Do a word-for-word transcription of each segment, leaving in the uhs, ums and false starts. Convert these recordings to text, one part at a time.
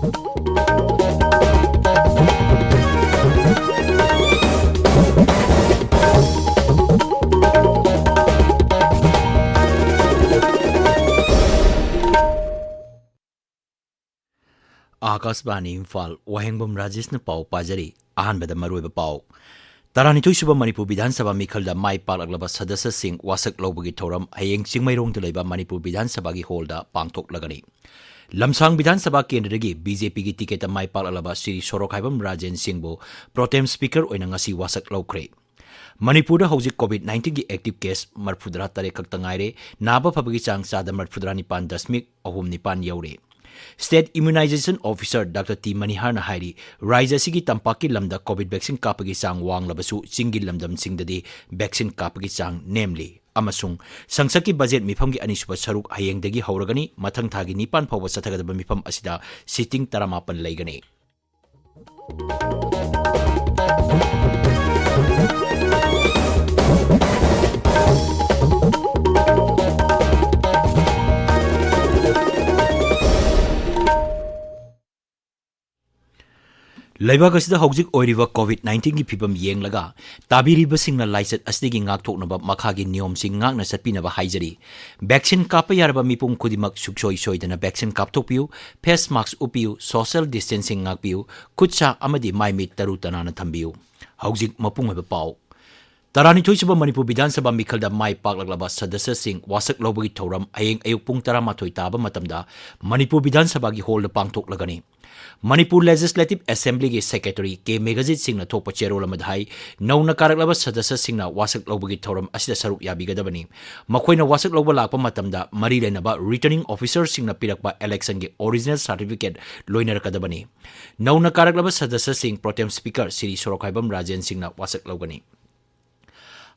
ꯑꯥꯀꯥꯁꯕꯥꯅꯤ ꯏꯝꯐꯥꯜ, ꯋꯥꯍꯦꯡꯕꯝ ꯔꯥꯖꯦꯁꯅ ꯄꯥꯎ ꯄꯥꯖꯔꯤ꯫ ꯑꯍꯥꯟꯕꯗ ꯃꯔꯨꯑꯣꯏꯕ ꯄꯥꯎ꯫ ꯇꯔꯥꯅꯤꯊꯣꯏ ꯁꯨꯕ ꯃꯅꯤꯄꯨꯔ ꯕꯤꯙꯥꯟ ꯁꯚꯥ ꯃꯤꯈꯜꯗ ꯃꯥꯏ ꯄꯥꯛꯂꯛꯂꯕ ꯁꯗꯁ꯭ꯌꯁꯤꯡ ꯋꯥꯁꯛ ꯂꯧꯕꯒꯤ ꯊꯧꯔꯝ ꯍꯌꯦꯡ ꯆꯤꯡꯃꯩꯔꯣꯡꯗ ꯂꯩꯕ ꯃꯅꯤꯄꯨꯔ ꯕꯤꯙꯥꯟ ꯁꯚꯥꯒꯤ ꯍꯣꯜꯗ ꯄꯥꯡꯊꯣꯛꯂꯒꯅꯤ꯫ ꯂꯝꯁꯥꯡ ꯕꯤꯙꯥꯟ ꯁꯚꯥ ꯀꯦꯟꯗ꯭ꯔꯗꯒꯤ ꯕꯤ ꯖꯦ ꯄꯤꯒꯤ ꯇꯤꯀꯦꯠꯇ ꯃꯥꯏ ꯄꯥꯛꯂꯛꯂꯕ ꯁ꯭ꯔꯤ ꯁꯣꯔꯣꯛꯈꯥꯏꯕꯝ ꯔꯥꯖꯦꯟ ꯁꯤꯡꯕꯨ ꯄ꯭ꯔꯣꯇꯦꯝ ꯁ꯭ꯄꯤꯀꯔ ꯑꯣꯏꯅ ꯉꯁꯤ ꯋꯥꯁꯛ ꯂꯧꯈ꯭ꯔꯦ꯫ ꯃꯅꯤꯄꯨꯔꯗ ꯍꯧꯖꯤꯛ ꯀꯣꯚꯤꯗ ꯅꯥꯏꯟꯇꯤꯟꯒꯤ ꯑꯦꯛꯇꯤꯚ ꯀꯦꯁ ꯃꯔꯤꯐꯨꯇꯔꯥ ꯇꯔꯦꯠ ꯈꯛꯇ ꯉꯥꯏꯔꯦ꯫ ꯅꯥꯕ ꯐꯕꯒꯤ ꯆꯥꯡ ꯆꯥꯗ ꯃꯔꯤꯐꯨꯇꯔꯥ ꯅꯤꯄꯥꯟ ꯗꯁꯃꯤꯛ ꯑꯍꯨꯝ ꯅꯤꯄꯥꯟ ꯌꯧꯔꯦ꯫ State immunization officer doctor T ꯃꯅꯤꯍꯥꯔꯅ ꯍꯥꯏꯔꯤ, ꯔꯥꯖ꯭ꯌ ꯑꯁꯤꯒꯤ ꯇꯝꯄꯥꯛꯀꯤ ꯂꯝꯗ ꯀꯣꯚꯤꯗ ꯚꯦꯛꯁꯤꯟ ꯀꯥꯞꯄꯒꯤ ꯆꯥꯡ ꯋꯥꯡꯂꯕꯁꯨ ꯆꯤꯡꯒꯤ ꯂꯝꯗꯝꯁꯤꯡꯗꯗꯤ ꯚꯦꯛꯁꯤꯟ ꯀꯥꯞꯄꯒꯤ ꯆꯥꯡ ꯅꯦꯝꯂꯤ꯫ ꯑꯃꯁꯨꯡ ꯁꯪꯁꯠꯀꯤ ꯕꯖꯦꯠ ꯃꯤꯐꯝꯒꯤ ꯑꯅꯤꯁꯨꯕ ꯁꯔꯨꯛ ꯍꯌꯦꯡꯗꯒꯤ ꯍꯧꯔꯒꯅꯤ꯫ ꯃꯊꯪ ꯊꯥꯒꯤ ꯅꯤꯄꯥꯟ ꯐꯥꯎꯕ ꯆꯠꯊꯒꯗꯕ ꯃꯤꯐꯝ ꯑꯁꯤꯗ ꯁꯤꯇꯤꯡ ꯇꯔꯥꯃꯥꯄꯟ ꯂꯩꯒꯅꯤ꯫ ꯂꯩꯕꯥꯛ ꯑꯁꯤꯗ ꯍꯧꯖꯤꯛ ꯑꯣꯏꯔꯤꯕ ꯀꯣꯚꯤꯗ ꯅꯥꯏꯟꯇꯤꯟꯒꯤ ꯐꯤꯕꯝ ꯌꯦꯡꯂꯒ, ꯇꯥꯕꯤꯔꯤꯕꯁꯤꯡꯅ ꯂꯥꯏꯆꯠ ꯑꯁꯤꯗꯒꯤ ꯉꯥꯛꯊꯣꯛꯅꯕ ꯃꯈꯥꯒꯤ ꯅꯤꯌꯣꯝꯁꯤꯡ ꯉꯥꯛꯅ ꯆꯠꯄꯤꯅꯕ ꯍꯥꯏꯖꯔꯤ꯫ ꯚꯦꯛꯁꯤꯟ ꯀꯥꯞꯄ ꯌꯥꯔꯕ ꯃꯤꯄꯨꯝ ꯈꯨꯗꯤꯡꯃꯛ ꯁꯨꯡꯁꯣꯏ ꯁꯣꯏꯗꯅ ꯚꯦꯛꯁꯤꯟ ꯀꯥꯞꯊꯣꯛꯄꯤꯌꯨ, ꯐꯦꯁ ꯃꯥꯁꯛ ꯎꯞꯄꯤꯌꯨ, ꯁꯣꯁꯤꯌꯦꯜ ꯗꯤꯁꯇꯦꯟꯁꯤꯡ ꯉꯥꯛꯄꯤꯌꯨ, ꯈꯨꯠ ꯁꯥ ꯑꯃꯗꯤ ꯃꯥꯏ ꯃꯤꯠ ꯇꯔꯨ ꯇꯅꯥꯟꯅ ꯊꯝꯕꯤꯌꯨ꯫ ꯍꯧꯖꯤꯛ ꯃꯄꯨꯡ ꯑꯣꯏꯕ ꯄꯥꯎ꯫ ꯇꯔꯥꯅꯤꯊꯣꯏ ꯁꯨꯕ ꯃꯅꯤꯄꯨꯔ ꯕꯤꯙꯥꯟ ꯁꯚꯥ ꯃꯤꯈꯜꯗ ꯃꯥꯏ ꯄꯥꯛꯂꯛꯂꯕ ꯁꯗꯁ꯭ꯌꯁꯤꯡ ꯋꯥꯁꯛ ꯂꯧꯕꯒꯤ ꯊꯧꯔꯝ ꯍꯌꯦꯡ ꯑꯌꯨꯛ ꯄꯨꯡ ꯇꯔꯥꯃꯥꯊꯣꯏ ꯇꯥꯕ ꯃꯇꯝꯗ ꯃꯅꯤꯄꯨꯔ ꯕꯤꯙꯥꯟ ꯁꯚꯥꯒꯤ ꯍꯣꯜꯗ ꯄꯥꯡꯊꯣꯛꯂꯒꯅꯤ꯫ ꯃꯅꯤꯄꯨꯔ ꯂꯦꯖꯤꯁꯂꯦꯇꯤꯚ ꯑꯦꯁꯦꯝꯕ꯭ꯂꯤꯒꯤ ꯁꯦꯀ꯭ꯔꯦꯇꯔꯤ ꯀꯦ ꯃꯦꯘꯖꯤꯠ ꯁꯤꯡꯅ ꯊꯣꯛꯄ ꯆꯦꯔꯣꯜ ꯑꯃꯗ ꯍꯥꯏ, ꯅꯧꯅ ꯀꯥꯔꯛꯂꯕ ꯁꯗꯁ꯭ꯌꯁꯤꯡꯅ ꯋꯥꯁꯛ ꯂꯧꯕꯒꯤ ꯊꯧꯔꯝ ꯑꯁꯤꯗ ꯁꯔꯨꯛ ꯌꯥꯕꯤꯒꯗꯕꯅꯤ꯫ ꯃꯈꯣꯏꯅ ꯋꯥꯁꯛ ꯂꯧꯕ ꯂꯥꯛꯄ ꯃꯇꯝꯗ ꯃꯔꯤ ꯂꯩꯅꯕ ꯔꯤꯇꯔꯅꯤꯡ ꯑꯣꯐꯤꯁꯔꯁꯤꯡꯅ ꯄꯤꯔꯛꯄ ꯏꯂꯦꯛꯁꯟꯒꯤ ꯑꯣꯔꯤꯖꯤꯅꯦꯜ ꯁꯥꯔꯇꯤꯐꯤꯀꯦꯠ ꯂꯣꯏꯅꯔꯛꯀꯗꯕꯅꯤ꯫ ꯅꯧꯅ ꯀꯥꯔꯛꯂꯕ ꯁꯗꯁ꯭ꯌꯁꯤꯡ ꯄ꯭ꯔꯣꯇꯦꯝ ꯁ꯭ꯄꯤꯀꯔ ꯁ꯭ꯔꯤ ꯁꯣꯔꯣꯛꯈꯥꯏꯕꯝ ꯔꯥꯖꯦꯟ ꯁꯤꯡꯅ ꯋꯥꯁꯛ ꯂꯧꯒꯅꯤ꯫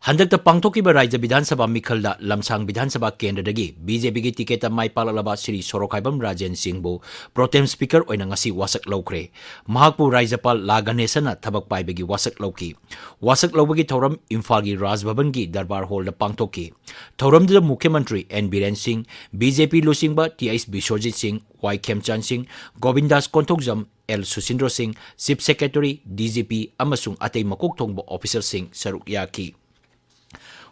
ꯍꯟꯗꯛꯇ ꯄꯥꯡꯊꯣꯛꯈꯤꯕ ꯔꯥꯖ꯭ꯌ ꯕꯤꯙꯥꯟ ꯁꯚꯥ ꯃꯤꯈꯜꯗ ꯂꯝꯁꯥꯡ ꯕꯤꯙꯥꯟ ꯁꯚꯥ ꯀꯦꯟꯗ꯭ꯔꯗꯒꯤ ꯕꯤ ꯖꯦ ꯄꯤꯒꯤ ꯇꯤꯀꯦꯠꯇ ꯃꯥꯏ ꯄꯥꯛꯂꯛꯂꯕ ꯁ꯭ꯔꯤ ꯁꯣꯔꯣꯛꯈꯥꯏꯕꯝ ꯔꯥꯖꯦꯟ ꯁꯤꯡꯕꯨ ꯄ꯭ꯔꯣꯇꯦꯝ ꯁ꯭ꯄꯤꯀꯔ ꯑꯣꯏꯅ ꯉꯁꯤ ꯋꯥꯁꯛ ꯂꯧꯈ꯭ꯔꯦ꯫ ꯃꯍꯥꯛꯄꯨ ꯔꯥꯖ꯭ꯌꯄꯥꯜ ꯂꯥ ꯒꯅꯦꯁꯟꯅ ꯊꯕꯛ ꯄꯥꯏꯕꯒꯤ ꯋꯥꯁꯛ ꯂꯧꯈꯤ꯫ ꯋꯥꯁꯛ ꯂꯧꯕꯒꯤ ꯊꯧꯔꯝ ꯏꯝꯐꯥꯜꯒꯤ ꯔꯥꯖ ꯚꯕꯟꯒꯤ ꯗꯔꯕꯥꯔ ꯍꯣꯜꯗ ꯄꯥꯡꯊꯣꯛꯈꯤ꯫ ꯊꯧꯔꯝꯗꯨꯗ ꯃꯨꯈ꯭ꯌ ꯃꯟꯇ꯭ꯔꯤ ꯑꯦꯟ ꯕꯤꯔꯦꯟ ꯁꯤꯡ, ꯕꯤ ꯖꯦ ꯄꯤ ꯂꯨꯆꯤꯡꯕ ꯇꯤ ꯑꯩꯆ ꯕꯤꯁ꯭ꯋꯖꯤꯠ ꯁꯤꯡ, ꯋꯥꯏ ꯈꯦꯝꯆꯥꯟ ꯁꯤꯡ, ꯒꯣꯕꯤꯟꯗꯥꯁ ꯀꯣꯟꯊꯧꯖꯝ, ꯑꯦꯜ ꯁꯨꯁꯤꯟꯗ꯭ꯔꯣ ꯁꯤꯡ, chief secretary, D G P ꯑꯃꯁꯨꯡ ꯑꯇꯩ ꯃꯀꯣꯛ ꯊꯣꯡꯕ ꯑꯣꯐꯤꯁꯔꯁꯤꯡ ꯁꯔꯨꯛ ꯌꯥꯈꯤ꯫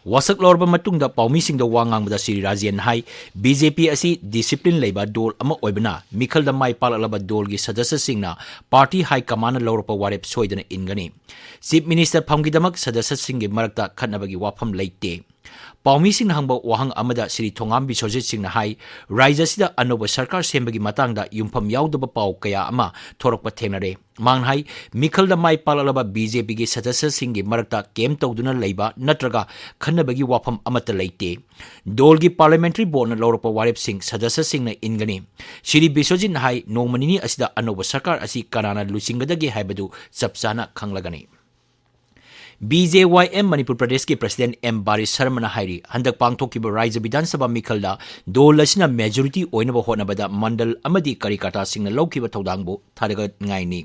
ꯋꯥꯁꯛ ꯂꯧꯔꯕ ꯃꯇꯨꯡꯗ ꯄꯥꯎꯃꯤꯁꯤꯡꯗ ꯋꯥ ꯉꯥꯡꯕꯗ ꯁ꯭ꯔꯤ ꯔꯥꯖꯦꯟ ꯍꯥꯏ, ꯕꯤ ꯖꯦ ꯄꯤ ꯑꯁꯤ ꯗꯤꯁꯤꯄ꯭ꯂꯤꯟ ꯂꯩꯕ ꯗꯣꯜ ꯑꯃ ꯑꯣꯏꯕꯅ ꯃꯤꯈꯜꯗ ꯃꯥꯏ ꯄꯥꯛꯂꯛꯂꯕ ꯗꯣꯜꯒꯤ ꯁꯗꯁ꯭ꯌꯁꯤꯡꯅ ꯄꯥꯔꯇꯤ ꯍꯥꯏ ꯀꯃꯥꯟꯅ ꯂꯧꯔꯛꯄ ꯋꯥꯔꯦꯞ ꯁꯣꯏꯗꯅ ꯏꯟꯒꯅꯤ꯫ ꯆꯤꯐ ꯃꯤꯅꯤꯁꯇꯔ ꯐꯝꯒꯤꯗꯃꯛ ꯁꯗꯁ꯭ꯌꯁꯤꯡꯒꯤ ꯃꯔꯛꯇ ꯈꯠꯅꯕꯒꯤ ꯋꯥꯐꯝ ꯂꯩꯇꯦ꯫ ꯄꯥꯎꯃꯤꯁꯤꯡꯅ ꯍꯪꯕ ꯋꯥꯍꯪ ꯑꯃꯗ ꯁ꯭ꯔꯤ ꯊꯣꯉꯥꯝ ꯕꯤꯁ꯭ꯋꯖꯤꯠ ꯁꯤꯡꯅ ꯍꯥꯏ, ꯔꯥꯖ꯭ꯌ ꯑꯁꯤꯗ ꯑꯅꯧꯕ ꯁꯔꯀꯥꯔ ꯁꯦꯝꯕꯒꯤ ꯃꯇꯥꯡꯗ ꯌꯨꯝꯐꯝ ꯌꯥꯎꯗꯕ ꯄꯥꯎ ꯀꯌꯥ ꯑꯃ ꯊꯣꯔꯛꯄ ꯊꯦꯡꯅꯔꯦ꯫ ꯃꯍꯥꯛꯅ ꯍꯥꯏ, ꯃꯤꯈꯜꯗ ꯃꯥꯏ ꯄꯥꯛꯂꯛꯂꯕ ꯕꯤ ꯖꯦ ꯄꯤꯒꯤ ꯁꯗꯁ꯭ꯌꯁꯤꯡꯒꯤ ꯃꯔꯛꯇ ꯀꯦꯝ ꯇꯧꯗꯨꯅ ꯂꯩꯕ ꯅꯠꯇ꯭ꯔꯒ ꯈꯟꯅꯕꯒꯤ ꯋꯥꯐꯝ ꯑꯃꯠꯇ ꯂꯩꯇꯦ꯫ ꯗꯣꯜꯒꯤ ꯄꯥꯔꯂꯤꯌꯥꯃꯦꯟꯇꯔꯤ ꯕꯣꯔꯗꯅ ꯂꯧꯔꯛꯄ ꯋꯥꯔꯦꯞꯁꯤꯡ ꯁꯗꯁ꯭ꯌꯁꯤꯡꯅ ꯏꯟꯒꯅꯤ꯫ ꯁ꯭ꯔꯤ ꯕꯤꯁ꯭ꯋꯖꯤꯠꯅ ꯍꯥꯏ, ꯅꯣꯡꯃ ꯅꯤꯅꯤ ꯑꯁꯤꯗ ꯑꯅꯧꯕ ꯁꯔꯀꯥꯔ ꯑꯁꯤ ꯀꯅꯥꯅ ꯂꯨꯆꯤꯡꯒꯗꯒꯦ ꯍꯥꯏꯕꯗꯨ ꯆꯞ ꯆꯥꯅ ꯈꯪꯂꯒꯅꯤ꯫ ꯕꯤ ꯖꯦ ꯋꯥꯏ ꯑꯦꯝ ꯃꯅꯤꯄꯨꯔ ꯄ꯭ꯔꯗꯦꯁꯀꯤ ꯄ꯭ꯔꯁꯤꯗꯦꯟ ꯑꯦꯝ ꯕꯥꯔꯤꯁ ꯁꯔꯃꯅ ꯍꯥꯏꯔꯤ, ꯍꯟꯗꯛ ꯄꯥꯡꯊꯣꯛꯈꯤꯕ ꯔꯥꯖ꯭ꯌ ꯕꯤꯙꯥꯟ ꯁꯚꯥ ꯃꯤꯈꯜꯗ ꯗꯣꯜ ꯑꯁꯤꯅ ꯃꯦꯖꯣꯔꯤꯇꯤ ꯑꯣꯏꯅꯕ ꯍꯣꯠꯅꯕꯗ ꯃꯟꯗꯜ ꯑꯃꯗꯤ ꯀꯥꯔꯤꯀꯥꯇꯥꯁꯤꯡꯅ ꯂꯧꯈꯤꯕ ꯊꯧꯗꯥꯡꯕꯨ ꯊꯥꯒꯠꯅꯤꯡꯉꯥꯏꯅꯤ꯫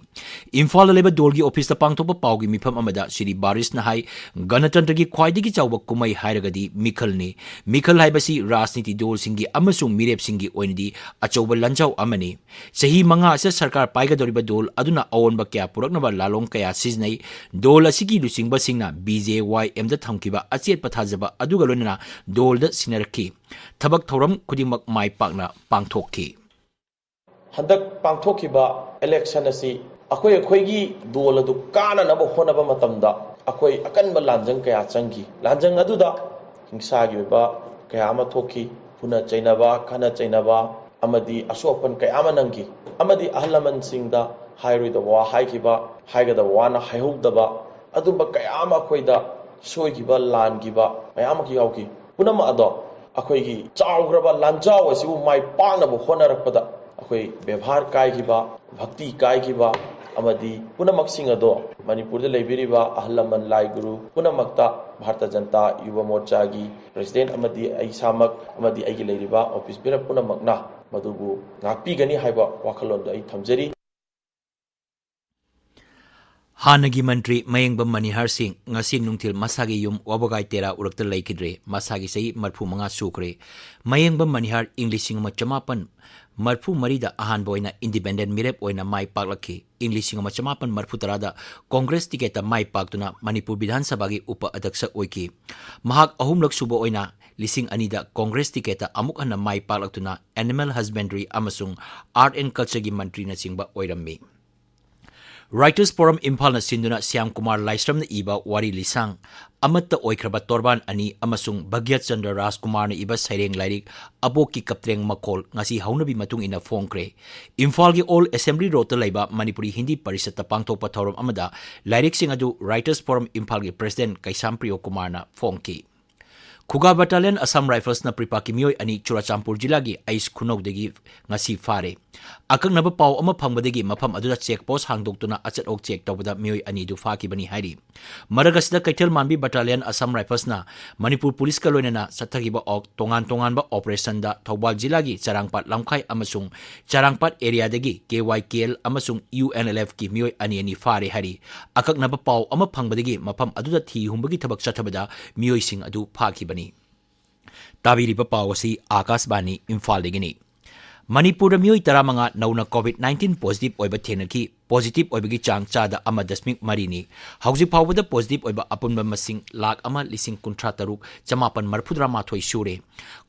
ꯏꯝꯐꯥꯜꯗ ꯂꯩꯕ ꯗꯣꯜꯒꯤ ꯑꯣꯐꯤꯁꯇ ꯄꯥꯡꯊꯣꯛꯄ ꯄꯥꯎꯒꯤ ꯃꯤꯐꯝ ꯑꯃꯗ ꯁ꯭ꯔꯤ ꯕꯥꯔꯤꯁꯅ ꯍꯥꯏ, ꯒꯅꯇꯟꯇ꯭ꯔꯒꯤ ꯈ꯭ꯋꯥꯏꯗꯒꯤ ꯆꯥꯎꯕ ꯀꯨꯝꯍꯩ ꯍꯥꯏꯔꯒꯗꯤ ꯃꯤꯈꯜꯅꯤ꯫ ꯃꯤꯈꯜ ꯍꯥꯏꯕꯁꯤ ꯔꯥꯖꯅꯤꯇꯤ ꯗꯣꯜꯁꯤꯡꯒꯤ ꯑꯃꯁꯨꯡ ꯃꯤꯔꯦꯞꯁꯤꯡꯒꯤ ꯑꯣꯏꯅꯗꯤ ꯑꯆꯧꯕ ꯂꯥꯟꯖꯥꯎ ꯑꯃꯅꯤ꯫ ꯆꯍꯤ ꯃꯉꯥ ꯑꯁꯤꯗ ꯁꯔꯀꯥꯔ ꯄꯥꯏꯒꯗꯧꯔꯤꯕ ꯗꯣꯜ ꯑꯗꯨꯅ ꯑꯑꯣꯟꯕ ꯀꯌꯥ ꯄꯨꯔꯛꯅꯕ ꯂꯥꯂꯣꯡ ꯀꯌꯥ ꯁꯤꯖꯤꯟꯅꯩ꯫ ꯗꯣꯜ ꯑꯁꯤꯒꯤ ꯂꯨꯆꯤꯡꯕꯁꯤꯡꯅ ꯕꯤ ꯖꯦ ꯋꯥꯏ ꯑꯦꯝꯗ ꯊꯝꯈꯤꯕ ꯑꯆꯦꯠꯄ ꯊꯥꯖꯕ ꯑꯗꯨꯒ ꯂꯣꯏꯅꯅ ꯗꯣꯜꯗ ꯁꯤꯟꯅꯔꯛꯈꯤ꯫ ꯊꯕꯛ ꯊꯧꯔꯝ ꯈꯨꯗꯤꯡꯃꯛ ꯃꯥꯏ ꯄꯥꯛꯅ ꯄꯥꯡꯊꯣꯛꯈꯤ꯫ ꯍꯟꯗꯛ ꯄꯥꯡꯊꯣꯛꯈꯤꯕ ꯏꯂꯦꯛꯁꯟ ꯑꯁꯤ ꯑꯩꯈꯣꯏ ꯑꯩꯈꯣꯏꯒꯤ ꯗꯣꯜ ꯑꯗꯨ ꯀꯥꯅꯅꯕ ꯍꯣꯠꯅꯕ ꯃꯇꯝꯗ ꯑꯩꯈꯣꯏ ꯑꯀꯟꯕ ꯂꯥꯟꯖꯪ ꯀꯌꯥ ꯆꯪꯈꯤ꯫ ꯂꯥꯟꯖꯪ ꯑꯗꯨꯗ ꯍꯤꯡꯁꯥꯒꯤ ꯑꯣꯏꯕ ꯀꯌꯥ ꯑꯃ ꯊꯣꯛꯈꯤ꯫ ꯐꯨꯅ ꯆꯩꯅꯕ, ꯈꯠꯅ ꯆꯩꯅꯕ ꯑꯃꯗꯤ ꯑꯁꯣꯛ ꯑꯄꯟ ꯀꯌꯥ ꯑꯃ ꯅꯪꯈꯤ꯫ ꯑꯃꯗꯤ ꯑꯍꯜ ꯂꯃꯟꯁꯤꯡꯗ ꯍꯥꯏꯔꯣꯏꯗꯕ ꯋꯥ ꯍꯥꯏꯈꯤꯕ, ꯍꯥꯏꯒꯗꯕ ꯋꯥꯅ ꯍꯥꯏꯍꯧꯗꯕ, ꯑꯗꯨꯝꯕ ꯀꯌꯥ ꯑꯃ ꯑꯩꯈꯣꯏꯗ ꯁꯣꯏꯈꯤꯕ, ꯂꯥꯟꯈꯤꯕ ꯃꯌꯥꯝ ꯑꯃ ꯌꯥꯎꯈꯤ꯫ ꯄꯨꯝꯅꯃꯛ ꯑꯗꯣ ꯑꯩꯈꯣꯏꯒꯤ ꯆꯥꯎꯈ꯭ꯔꯕ ꯂꯥꯟꯖꯥꯎ ꯑꯁꯤꯕꯨ ꯃꯥꯏ ꯄꯥꯛꯅꯕ ꯍꯣꯠꯅꯔꯛꯄꯗ ꯑꯩꯈꯣꯏ ꯕꯦꯕꯥꯔ ꯀꯥꯏꯈꯤꯕ, ꯚꯛꯇꯤ ꯀꯥꯏꯈꯤꯕ, ꯑꯃꯗꯤ ꯄꯨꯝꯅꯃꯛꯁꯤꯡ ꯑꯗꯣ ꯃꯅꯤꯄꯨꯔꯗ ꯂꯩꯕꯤꯔꯤꯕ ꯑꯍꯜ ꯂꯃꯟ, ꯂꯥꯏ ꯒꯨꯔꯨ ꯄꯨꯝꯅꯃꯛꯇ ꯚꯥꯔꯇ ꯖꯟꯇꯥ ꯌꯨꯕ ꯃꯣꯔꯆꯥꯒꯤ ꯄ꯭ꯔꯁꯤꯗꯦꯟꯠ ꯑꯃꯗꯤ ꯑꯩ ꯏꯁꯥꯃꯛ ꯑꯃꯗꯤ ꯑꯩꯒꯤ ꯂꯩꯔꯤꯕ ꯑꯣꯐꯤꯁ ꯕꯤꯌꯔ ꯄꯨꯝꯅꯃꯛꯅ ꯃꯗꯨꯕꯨ ꯉꯥꯛꯄꯤꯒꯅꯤ ꯍꯥꯏꯕ ꯋꯥꯈꯜꯂꯣꯟꯗꯣ ꯑꯩ ꯊꯝꯖꯔꯤ꯫ ꯍꯥꯟꯅꯒꯤ ꯃꯟꯇ꯭ꯔꯤ ꯃꯌꯦꯡꯕꯝ ꯃꯅꯤꯍꯥꯔ ꯁꯤꯡ ꯉꯁꯤ ꯅꯨꯡꯊꯤꯜ ꯃꯁꯥꯒꯤ ꯌꯨꯝ ꯋꯥꯕꯒꯥꯏ ꯇꯦꯔꯥ ꯎꯔꯛꯇ ꯂꯩꯈꯤꯗ꯭ꯔꯦ꯫ ꯃꯁꯥꯒꯤ ꯆꯍꯤ ꯃꯔꯤꯐꯨ ꯃꯉꯥ ꯁꯨꯈ꯭ꯔꯦ꯫ ꯃꯌꯦꯡꯕꯝ ꯃꯅꯤꯍꯥꯔ ꯏꯪ ꯂꯤꯁꯤꯡ ꯑꯃ ꯆꯃꯥꯄꯟ ꯃꯔꯤꯐꯨ ꯃꯔꯤꯗ ꯑꯍꯥꯟꯕ ꯑꯣꯏꯅ ꯏꯟꯗꯤꯄꯦꯟꯗꯦꯟꯠ ꯃꯤꯔꯦꯞ ꯑꯣꯏꯅ ꯃꯥꯏ ꯄꯥꯛꯂꯛꯈꯤ꯫ ꯏꯪ ꯂꯤꯁꯤꯡ ꯑꯃ ꯆꯃꯥꯄꯟ ꯃꯔꯤꯐꯨ ꯇꯔꯥꯗ ꯀꯣꯡꯒ꯭ꯔꯦꯁ ꯇꯤꯀꯦꯠꯇ ꯃꯥꯏ ꯄꯥꯛꯇꯨꯅ ꯃꯅꯤꯄꯨꯔ ꯕꯤꯙꯥꯟ ꯁꯚꯥꯒꯤ ꯎꯄ ꯑꯙ꯭ꯌꯛꯁ ꯑꯣꯏꯈꯤ꯫ ꯃꯍꯥꯛ ꯑꯍꯨꯝꯂꯛ ꯁꯨꯕ ꯑꯣꯏꯅ ꯂꯤꯁꯤꯡ ꯑꯅꯤꯗ ꯀꯣꯡꯒ꯭ꯔꯦꯁ ꯇꯤꯀꯦꯠꯇ ꯑꯃꯨꯛ ꯍꯟꯅ ꯃꯥꯏ ꯄꯥꯛꯂꯛꯇꯨꯅ Animal Husbandry ꯑꯃꯁꯨꯡ Art and Cultureꯒꯤ ꯃꯟꯇ꯭ꯔꯤꯅꯆꯤꯡꯕ ꯑꯣꯏꯔꯝꯃꯤ꯫ Writers Forum ꯏꯝꯐꯥꯜꯅ ꯁꯤꯟꯗꯨꯅ ꯁ꯭ꯌꯥꯝ ꯀꯨꯃꯥꯔ ꯂꯥꯏꯁ꯭ꯔꯝꯅ ꯏꯕ ꯋꯥꯔꯤ ꯂꯤꯁꯥꯡ ꯑꯃꯠꯇ ꯑꯣꯏꯈ꯭ꯔꯕ ꯇꯣꯔꯕꯥꯟ ꯑꯅꯤ ꯑꯃꯁꯨꯡ ꯚꯥꯒ꯭ꯌ ꯆꯟꯗ꯭ꯔ ꯔꯥꯖꯀꯨꯃꯥꯔꯅ ꯏꯕ ꯁꯩꯔꯦꯡ ꯂꯥꯏꯔꯤꯛ ꯑꯕꯣꯛꯀꯤ ꯀꯞꯇ꯭ꯔꯦꯡ ꯃꯈꯣꯜ ꯉꯁꯤ ꯍꯧꯅꯕꯤ ꯃꯇꯨꯡ ꯏꯟꯅ ꯐꯣꯡꯈ꯭ꯔꯦ꯫ ꯏꯝꯐꯥꯜꯒꯤ Old Assembly Roadꯇ ꯂꯩꯕ ꯃꯅꯤꯄꯨꯔꯤ ꯍꯤꯟꯗꯤ ꯄꯔꯤꯁꯠꯇ ꯄꯥꯡꯊꯣꯛꯄ ꯊꯧꯔꯝ ꯑꯃꯗ ꯂꯥꯏꯔꯤꯛꯁꯤꯡ ꯑꯗꯨ Writers Forum ꯏꯝꯐꯥꯜꯒꯤ ꯄ꯭ꯔꯁꯤꯗꯦꯟꯠ ꯀꯩꯁꯥꯝ ꯄ꯭ꯔꯤꯌꯣ ꯀꯨꯃꯥꯔꯅ ꯐꯣꯡꯈꯤ꯫ ꯈꯨꯒꯥ Battalion Assam Riflesꯅ ꯄ꯭ꯔꯤꯄꯥꯛꯀꯤ ꯃꯤꯑꯣꯏ ꯑꯅꯤ ꯆꯨꯔꯥꯆꯥꯟꯄꯨꯔ ꯖꯤꯂꯥꯒꯤ ꯑꯩꯁ ꯈꯨꯅꯧꯗꯒꯤ ꯉꯁꯤ ꯐꯥꯔꯦ꯫ ꯑꯀꯛꯅꯕ ꯄꯥꯎ ꯑꯃ ꯐꯪꯕꯗꯒꯤ ꯃꯐꯝ ꯑꯗꯨꯗ ꯆꯦꯛ ꯄꯣꯁ ꯍꯥꯡꯗꯣꯛꯇꯨꯅ ꯑꯆꯠ ꯑꯣꯛ ꯆꯦꯛ ꯇꯧꯕꯗ ꯃꯤꯑꯣꯏ ꯑꯅꯤꯗꯨ ꯐꯥꯈꯤꯕꯅꯤ ꯍꯥꯏꯔꯤ꯫ ꯃꯔꯛ ꯑꯁꯤꯗ ꯀꯩꯊꯦꯜ ꯃꯥꯟꯕꯤ Battalion Assam Riflesꯅ ꯃꯅꯤꯄꯨꯔ ꯄꯨꯂꯤꯁꯀ ꯂꯣꯏꯅꯅ ꯆꯠꯊꯈꯤꯕ ꯑꯣꯛ-, ꯇꯣꯉꯥꯟ ꯇꯣꯉꯥꯟꯕ ꯑꯣꯄꯔꯦꯁꯟꯗ ꯊꯧꯕꯥꯜ ꯖꯤꯂꯥꯒꯤ ꯆꯔꯥꯡꯄꯥꯠ ꯂꯝꯈꯥꯏ ꯑꯃꯁꯨꯡ ꯆꯔꯥꯡꯄꯥꯠ ꯑꯦꯔꯤꯌꯥꯗꯒꯤ K Y K L ꯑꯃꯁꯨꯡ U N L Fꯀꯤ ꯃꯤꯑꯣꯏ ꯑꯅꯤ ꯑꯅꯤ ꯐꯥꯔꯦ ꯍꯥꯏꯔꯤ꯫ ꯑꯀꯛꯅꯕ ꯄꯥꯎ ꯑꯃ ꯐꯪꯕꯗꯒꯤ ꯃꯐꯝ ꯑꯗꯨꯗ ꯊꯤ ꯍꯨꯝꯕꯒꯤ ꯊꯕꯛ ꯆꯠꯊꯕꯗ ꯃꯤꯑꯣꯏꯁꯤꯡ ꯑꯗꯨ ꯐꯥꯈꯤꯕꯅꯤ꯫ ꯇꯥꯕꯤꯔꯤꯕ ꯄꯥꯎ ꯑꯁꯤ ꯑꯥꯀꯥꯁꯕꯥꯅꯤ ꯏꯝꯐꯥꯜꯗꯒꯤꯅꯤ꯫ ꯃꯅꯤꯄꯨꯔꯗ ꯃꯤꯑꯣꯏ ꯇꯔꯥꯃꯉꯥ ꯅꯧꯅ COVID nineteen positive ꯑꯣꯏꯕ ꯊꯦꯡꯅꯈꯤ꯫ Positive ꯑꯣꯏꯕꯒꯤ ꯆꯥꯡ ꯆꯥꯗ ꯑꯃ ꯗꯁꯃꯤꯛ ꯃꯔꯤꯅꯤ꯫ ꯍꯧꯖꯤꯛ ꯐꯥꯎꯕꯗ positive ꯑꯣꯏꯕ ꯑꯄꯨꯟꯕ ꯃꯁꯤꯡ ꯂꯥꯈ ꯑꯃ ꯂꯤꯁꯤꯡ ꯀꯨꯟꯊ꯭ꯔꯥ ꯇꯔꯨꯛ ꯆꯃꯥꯄꯟ ꯃꯔꯤꯐꯨꯇꯔꯥ ꯃꯥꯊꯣꯏ ꯁꯨꯔꯦ꯫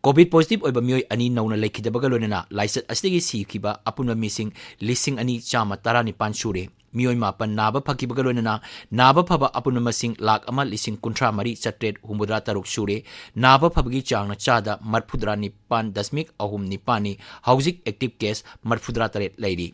COVID positive ꯑꯣꯏꯕ ꯃꯤꯑꯣꯏ ꯑꯅꯤ ꯅꯧꯅ ꯂꯩꯈꯤꯗꯕꯒ ꯂꯣꯏꯅꯅ ꯂꯥꯏꯆꯠ ꯑꯁꯤꯗꯒꯤ ꯁꯤꯈꯤꯕ ꯑꯄꯨꯟꯕ ꯃꯤꯁꯤꯡ ꯂꯤꯁꯤꯡ ꯑꯅꯤ ꯆꯥꯝꯃ ꯇꯔꯥꯅꯤꯄꯥꯟ ꯁꯨꯔꯦ꯫ ꯃꯤꯑꯣꯏ ꯃꯥꯄꯟ ꯅꯥꯕ ꯐꯈꯤꯕꯒ ꯂꯣꯏꯅꯅ ꯅꯥꯕ ꯐꯕ ꯑꯄꯨꯟꯕ ꯃꯁꯤꯡ ꯂꯥꯈ ꯑꯃ ꯂꯤꯁꯤꯡ ꯀꯨꯟꯊ꯭ꯔꯥ ꯃꯔꯤ ꯆꯥꯇ꯭ꯔꯦꯠ ꯍꯨꯝꯐꯨꯇꯔꯥ ꯇꯔꯨꯛ ꯁꯨꯔꯦ꯫ ꯅꯥꯕ ꯐꯕꯒꯤ ꯆꯥꯡꯅ ꯆꯥꯗ ꯃꯔꯤꯐꯨꯇꯔꯥ ꯅꯤꯄꯥꯟ ꯗꯁꯃꯤꯛ ꯑꯍꯨꯝ ꯅꯤꯄꯥꯟꯅꯤ꯫ ꯍꯧꯖꯤꯛ active case ꯃꯔꯤꯐꯨꯇꯔꯥ ꯇꯔꯦꯠ ꯂꯩꯔꯤ꯫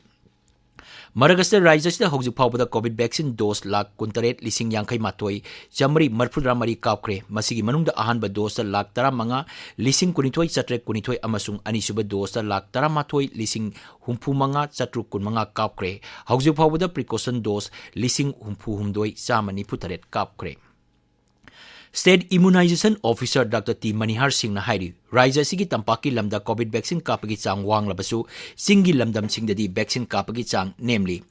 ꯃꯔꯛ ꯑꯁꯤꯗ ꯔꯥꯖ꯭ꯌ ꯑꯁꯤꯗ ꯍꯧꯖꯤꯛ ꯐꯥꯎꯕꯗ COVID vaccine dose ꯂꯥꯈ ꯀꯨꯟꯇꯔꯦꯠ ꯂꯤꯁꯤꯡ ꯌꯥꯡꯈꯩ ꯃꯥꯊꯣꯏ ꯆꯥꯃꯔꯤ ꯃꯔꯤꯐꯨꯇꯔꯥ ꯃꯔꯤ ꯀꯥꯞꯈ꯭ꯔꯦ꯫ ꯃꯁꯤꯒꯤ ꯃꯅꯨꯡꯗ ꯑꯍꯥꯟꯕ dose ꯂꯥꯈ ꯇꯔꯥꯃꯉꯥ ꯂꯤꯁꯤꯡ ꯀꯨꯟꯅꯤꯊꯣꯏ ꯆꯥꯇ꯭ꯔꯦꯠ ꯀꯨꯟꯅꯤꯊꯣꯏ ꯑꯃꯁꯨꯡ ꯑꯅꯤꯁꯨꯕ dose ꯂꯥꯈ ꯇꯔꯥꯃꯥꯊꯣꯏ ꯂꯤꯁꯤꯡ ꯍꯨꯝꯐꯨ ꯃꯉꯥ ꯆꯥꯇ꯭ꯔꯨꯛ ꯀꯨꯟꯃꯉꯥ ꯀꯥꯞꯈ꯭ꯔꯦ꯫ ꯍꯧꯖꯤꯛ ꯐꯥꯎꯕꯗ precaution dose ꯂꯤꯁꯤꯡ ꯍꯨꯝꯐꯨ ꯍꯨꯝꯗꯣꯏ ꯆꯥꯝꯃ ꯅꯤꯐꯨ ꯇꯔꯦꯠ ꯀꯥꯞꯈ꯭ꯔꯦ꯫ State Immunization Officer Doctor T Manihar ꯁꯤꯡꯅ ꯍꯥꯏꯔꯤ, ꯔꯥꯖ꯭ꯌ ꯑꯁꯤꯒꯤ ꯇꯝꯄꯥꯛꯀꯤ ꯂꯝꯗ COVID vaccine ꯀꯥꯞꯄꯒꯤ ꯆꯥꯡ ꯋꯥꯡꯂꯕꯁꯨ, ꯆꯤꯡꯒꯤ ꯂꯝꯗꯝꯁꯤꯡꯗꯗꯤ vaccine ꯀꯥꯞꯄꯒꯤ ꯆꯥꯡ ꯅꯦꯝꯂꯤ꯫